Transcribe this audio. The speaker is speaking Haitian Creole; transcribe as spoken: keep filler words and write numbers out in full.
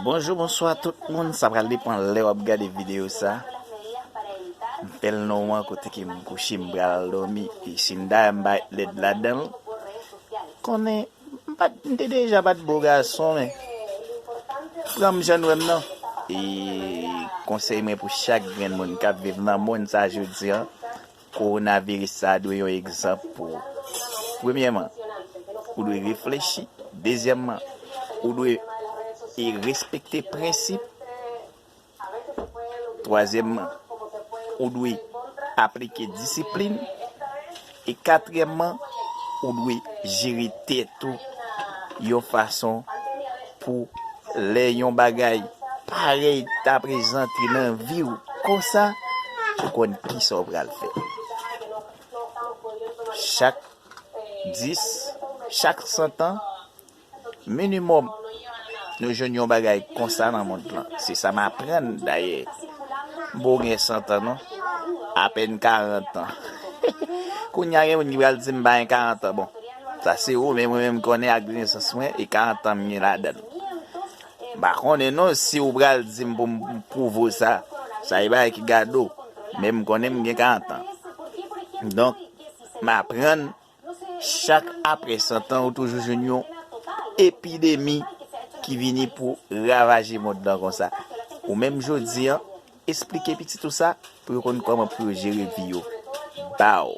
Bonjou, bonswa tout moun. Sa pral depann lè w ap gade videyo sa. M fè l nan moman kote ke m kouche, m pral dòmi. E si m ta m bay lèd ladan l, konnen m pa t, m te deja pa t bo gason, men pran m jan w wè m nan. E konsèy mwen pou chak grenn moun k ap viv nan monn sa jodi an, kowonaviris sa a dwe yon egzanp pou ou. Premyèman, ou dwe reflechi. Dezyèmman, ou dwe e respekte prensip. Twazyèmman, ou dwe aplike disiplin. E katriyèmman, ou dwe jere tèt ou yon fason pou lè yon bagay parèy ta prezante nan vi w konsa, ou konn kisa w pral fè. Chak dis, chak san tan, minimòm, nou jwenn yon bagay konsa nan mond lan. Se sa m aprann, dayè. M poko gen san tan, non. Apèn karant an. Kounye a, gen moun ki pral di m pa gen karant an. Bon, sa se ou, men mwen menm, m konnen ak nesans mwen, e karant an m gen ladan l. M pa konnen, non, si ou pral di m pou m pwouve w sa. Sa e bagay ki gade w. Men m konnen m gen karant an. Donk, m aprann, chak apre san tan, ou toujou jwenn yon epidemi ki vini pou ravaje mond lan konsa. Ou menm jodi an, esplike pitit ou sa pou yo konn kòman pou yo jere vi yo. Baw.